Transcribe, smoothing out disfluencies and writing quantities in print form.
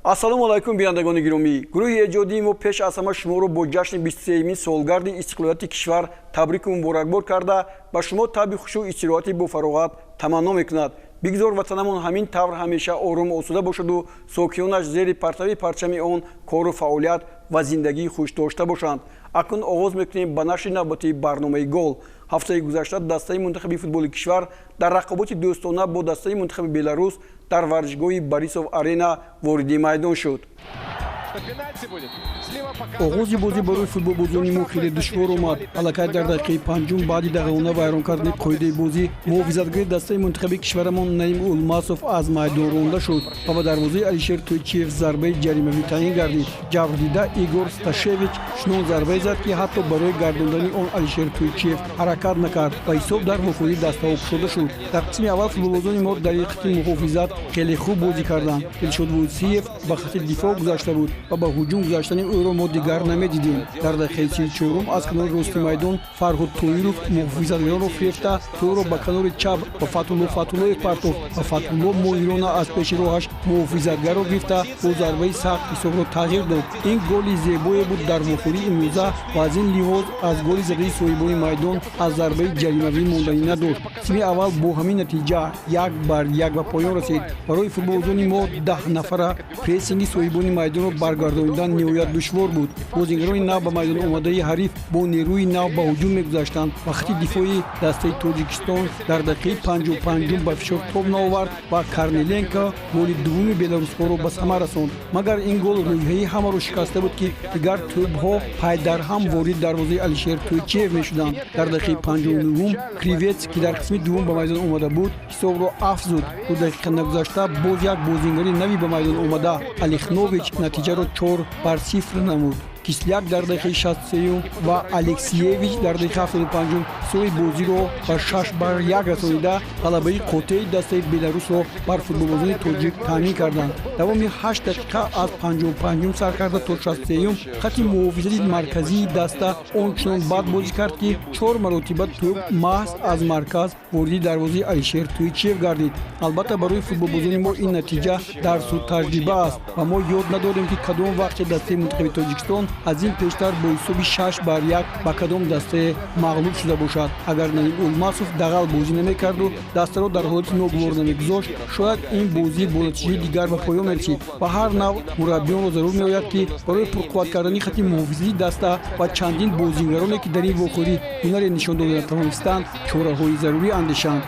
Ассалому алайкум, бинандагони гиромӣ. Гурӯҳи эҷодии мо пеш аз ҳама шуморо бо ҷашни 23-юмин солгарди истиқлолияти кишвар табрику муборакбор карда, ба шумо табъи хушу истироҳати бофароғат таманно мекунад. Бигзор ватанамон ҳамин тавр ҳамеша орому осуда бошаду сокинонаш зери партави парчами он кору фаъолият ва зиндагии хуш дошта бошанд. Акнун оғоз мекунем ба нашри навбатии барномаи «Гол». Ҳафтаи гузашта дастаи мунтахаби футболи кишвар дар рақоботи дӯстона бо дастаи мунтахаби Беларус дар варзишгоҳи Борисов Арена вориди майдон шуд. Оғози бозӣ барои футболбозони мо хеле душвор омад. Аллакай дар дақиқаи панҷум, баъди дағалона вайрон кардани қоидаи бозӣ, муҳофизатгари дастаи мунтахаби кишварамон Наим Улмасов аз майдон ронда шуд ва ба дарвозаи Алишер Тӯйчиев зарбаи ҷаримавӣ таъин гардид. Ҷабрдида Игор Сташевич чунон зарбае зад, ки ҳатто барои гардондани он Алишер Тӯйчиев ҳаракат накард ва ҳисоб дар вохӯрии дастаҳо кушода шуд. Дар қисми аввал футболбозони мо дар хати муҳофизат хеле хуб бозӣ карданд. Дилшод Вусиев ба хати дифоъ гузашта буд ва ба ҳуҷум гузаштани ӯро мо дигар намедидем. Дар дақиқаи 34-ум аз канори рости майдон Фарҳод Тоиров муҳофизатгаронро фирефта, тӯбро ба канори чап ба Фатулло Фатуллоев партофт ва Фатулло моҳирона аз пеши роҳаш муҳофизатгарро гирифта, бо зарбаи сахт ҳисобро тағйир дод. Ин голи зебое буд дар вохӯрии имрӯза ва аз ин лиҳоз аз голи задаи соҳибони майдон аз зарбаи ҷаримавӣ монданӣ надошт. Қисми аввал бо ҳамин натиҷа 1-1 ба поён расид. Барои футболбозони мо 10 нафара прессинги соҳибони майдонро баргардонидан ниҳоят душвор буд. Бозингарони нав ба майдон омадаи ҳариф бо нерӯи нав ба ҳуҷум мегузаштанд ва хати дифои дастаи Тоҷикистон дар дақиқаи 55-ум ба фишор тоб наовард ва Корниленко голи дуввуми беларусҳоро ба самар расонд. Магар ин гол рӯҳияи ҳамаро шикаста буд, ки дигар тӯбҳо пайдарҳам ворид дарвозаи Алишер Тӯйчиев мешуданд. Дар дақиқаи 59-ум Кривец, ки дар қисми дуввум ба майдон омада буд, ҳисобро афзуд. 2 дақиқа нагузашта боз як бозингари нави ба майдон омада, Алихнович, натиҷаро 4-0 намуд. Кисляк дар дақиқаи 63-юм ва Алексиевич дар дақиқаи 75-ум ҳисоби бозиро ба 6-1 расонида, ғалабаи қотеи дастаи Беларусро бар футболбозони тоҷик таъмин карданд. Давоми 8 дақиқа, аз 55-ум сар карда то 63-юм, хати муҳофизати марказии даста он чунон бад бозӣ кард, ки чор маротиба тӯб маҳз аз марказ вориди дарвозаи Алишер Тӯйчиев гардид. Албатта, барои футболбозони мо ин натиҷа дарсу таҷриба аст ва мо ёд надорем, ки кадом вақте дастаи мунтахаби Тоҷикистон аз ин пештар бо ҳисоби 6-1 ба кадом дастае мағлуб шуда бошад. Агар Наим Улмасов дағал бозӣ намекарду дастаро дар ҳолати ногувор намегузошт, шояд ин бозӣ бо натиҷаи дигар ба поён мерасид. Ва ҳар навъ мураббиёнро зарур меояд, ки барои пурқувват кардани хати муҳофизати даста ва чандин бозингароне, ки дар ин вохӯрӣ ҳунаре нишон дода натавонистанд, чораҳои зарурӣ андешанд.